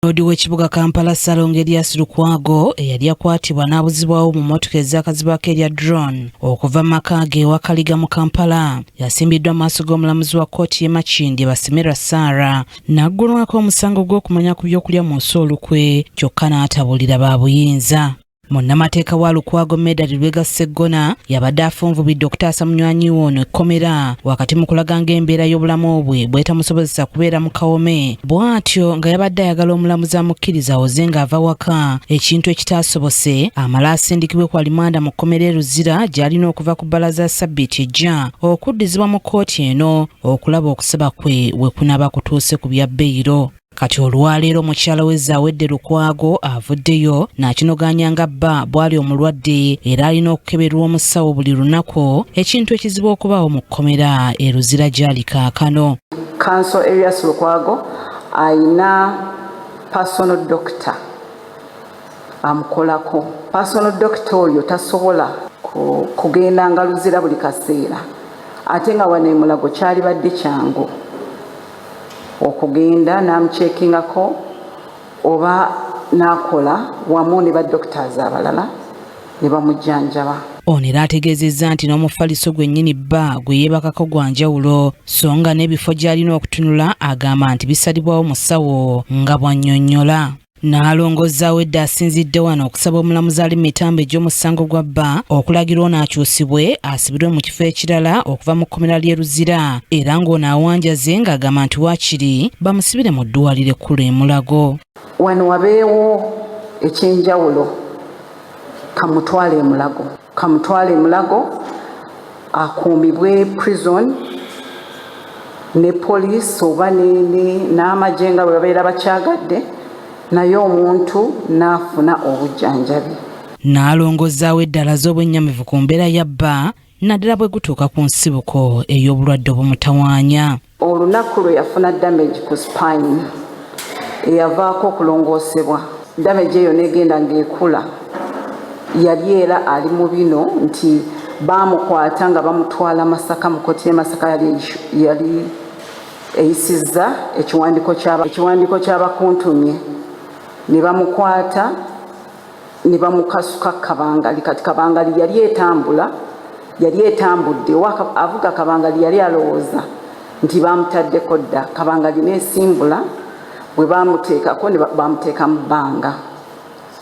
Loodi w'ekibuga Kampala Ssalongo Erias Lukwago eyali akwatibwa n'abuzibwawo mu mmotoka ezaakazibwako erya drone okuva mu maka ge ewa Kaliga mu Kampala yasimbiddwa mu maaso g'omulamuzi wa kkooti y'e Makindye Basemerwa Sarah n'aggulwako omusango gw'okumanya ku by'okulya mu nsi olukwe kyokka n'atabulira ba buyinza. Munnamateeka wa Lukwago Medard Lubega Sseggona yabadde afunvubidde okutaasa munywanyi we ono ekkomera wakati mu kulaga ng'embeera y'obulamu bwe bwetamusobozesa kubeera mu kawome bw'atyo nga yabadde ayagala omulamuzi amukkiriza awoze ng'ava waka ekintu ekitaasobose amale asindikibwe ku alimanda mu kkomera e Luzira gy'alina okuva ku bbalaza ya ssabbiiti ejja okuddizibwa mu kkooti eno okulaba okusaba kwe we kunaaba kutuuse ku bya beyiro. Kati olwaleero mukyala we Zawedde Lukwago avuddeyo n'akinogaanya nga bba bw'ali omulwadde era alina okukeberwa omusawo buli lunaku ekintu ekizibu okubaawo mu kkomera e Luzira gy'ali kaakano. Counsel Erias Lukwago ayina personal doctor amukolako. Personal doctor oyo tasobola kugenda nga Luzira buli kaseera ate nga wano e Mulago kyalibadde kyangu okugenda n'amukyekingako oba n'akola wamu ne ba doctors abalala ne bamujjanjaba. Ono era ategeezezza nti n'omufaliso gwennyini bba gwe yeebakako gwa njawulo so nga n'ebifo gy'alina okutunula agamba nti bisalibwawo musawo nga bw'annyonnyola. Nnaalongo Zawedde asinzidde wano okusaba omulamuzi ali mu mitambo egy'omusango gwa bba okulagira ono akyusibwe asibirwe mu kifo ekirala okuva mu kkomera ly'e Luzira era ng'ono awanjaze ng'agamba nti waakiri bamusibire mu ddwaliro ekkulu e Mulago. Wano wabeewo eky'enjawulo kamutwale e Mulago, kamutwale e Mulago akuumibwe prison ne police oba n'amagye nga bwe babeera bakyagadde naye omuntu n'afuna obujjanjabi. Nnaalongo Zawedde alaze obwennyamivu ku mbeera ya bba naddala bwe gutuuka ku nsibuko ey'obulwadde obumutawaanya. Olunaku lwe yafuna damage ku spine eyavaako okulongoosebwa, damage eyo n'egenda ng'ekula. Yali era ali mu bino nti baamukwata nga bamutwala Masaka mu kkooti y'e Masaka yali eyisizza ekiwandiiko ky'abakuntumye ne bamukwata ne bamukasuka kabangali. Kati kabangali yali etambula, yali etambudde, avuga kabangali yali alowooza nti bamutaddeko dda, kabangali n'esimbula bwe bamuteekako ne bamuteeka mu bbanga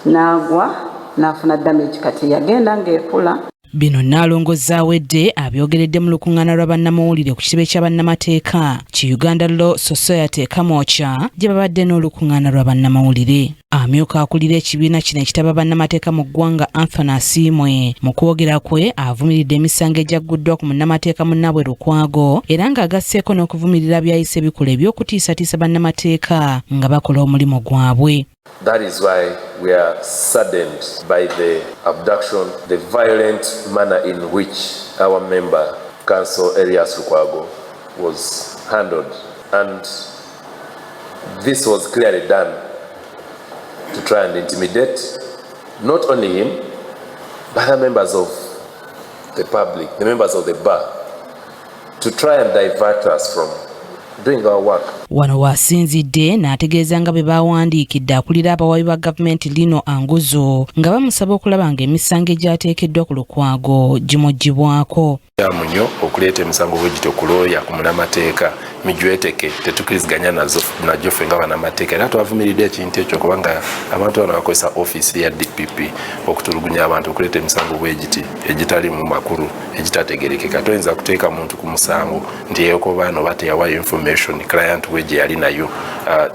n'agwa n'afuna damage kati yagenda ng'ekula. Bino Nnaalongo Zawedde abyogeredde mu lukuŋŋaana lwa bannamawulire ku kitebe kya bannamateeka ki Uganda Law Society e Kamwokya gye babadde n'olukuŋŋaana lwa bannamawulire. Amyuka akulira ekibiina kino ekitaba bannamateeka mu ggwanga Anthony Asiimwe mu kwogera kwe avumiridde emisango egyagguddwa ku munnamateeka munnaabwe Lukwago era ng'agasseeko n'okuvumirira by'ayise ebikola eby'okutiisatiisa bannamateeka nga bakola omulimu gwabwe. That is why we are saddened by the abduction, the violent manner in which our member, Counsel Erias Lukwago, was handled. And this was clearly done to try and intimidate not only him, but other members of the public, the members of the bar, to try and divert us from doing our work. Wano w'asinzidde n'ategeeza nga bwe baawandiikidde akulira abawaabi ba gavumenti Lino Anguzu nga bamusaba okulaba ng'emisango egyateekeddwa ku Lukwago gimuggyibwako. Kyamu nnyo okuleeta emisango bwe gityo ku looya ku munamateeka mijweteke tetukiriziganya nazo nagyo ffe nga banamateeka era twavumiridde ekintu ekyo kubanga abantu bano bakozesa ofiisi ya DPP okutulugunya abantu okuleeta emisango bwe giti egitali mu makulu egitategerekeka. Toyinza kuteeka muntu ku musango nti yeekobaana oba teyawayo information client we gye yali nayo.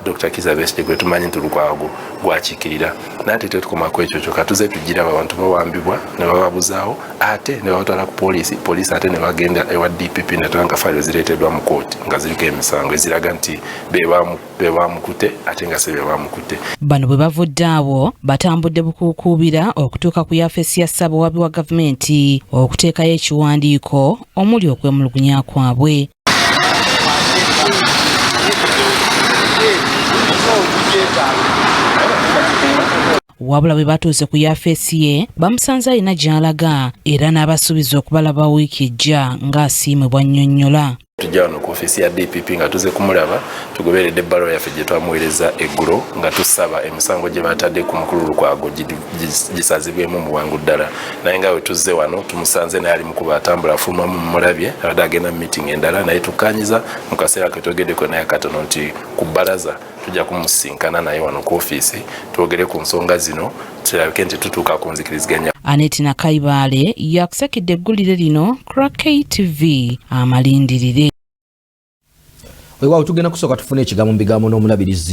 Dr. Kizza Besigye gwe tumanyi nti Lukwago gwakiikirira naye ate tetukoma ku ekyo kyokka tuze tugiraba abantu bawambibwa ne bababuzaawo ate ne babatwala ku poliisi, poliisi ate ne bagenda ewa DPP ne nga fayiro zireeteddwa mu kooti nga ziriko emisango eziraga nti be bamukute ate nga si be bamukute. Bano bwe bavudde awo batambudde bukuukuubira okutuuka ku yafeesi ya Ssaabawabi wa gavumenti okuteekayo ekiwandiiko omuli okwemulugunya kwabwe. Wabula bwe batuuse ku yafeesi ye bamusanze alina gy'alaga era n'abasuubiza okubalaba wiiki ejja ng'asiimwe bw'annyonnyola. Tujja wano ku ofiisi ya DPP nga tuze kumulaba, tugoberedde ebbaluwa yaffe gye twamuweereza eggulo nga tusaba emisango gye batadde ku mukulu Lukwago gisazibwemu mu bwangu ddala. Naye nga we tuzze wano tumusanze naye ali mukuba atambula afulumamu, mumulabye abadde agenda mu meeting endala, naye tukkanyiza mu kaseera ketwogeddeko naye katono nti ku bbalaza tujja kumusinkana naye wano ku ofiisi twogere ku nsonga zino, kirabike nti tutuuka ku nzikiriziganya. Aneti Nakaibaale yakusakidde eggulire lino KTV amalindirire. Weewaawo, tugenda kusooka tufune ekigambo mu bigambo n'omulabirizi.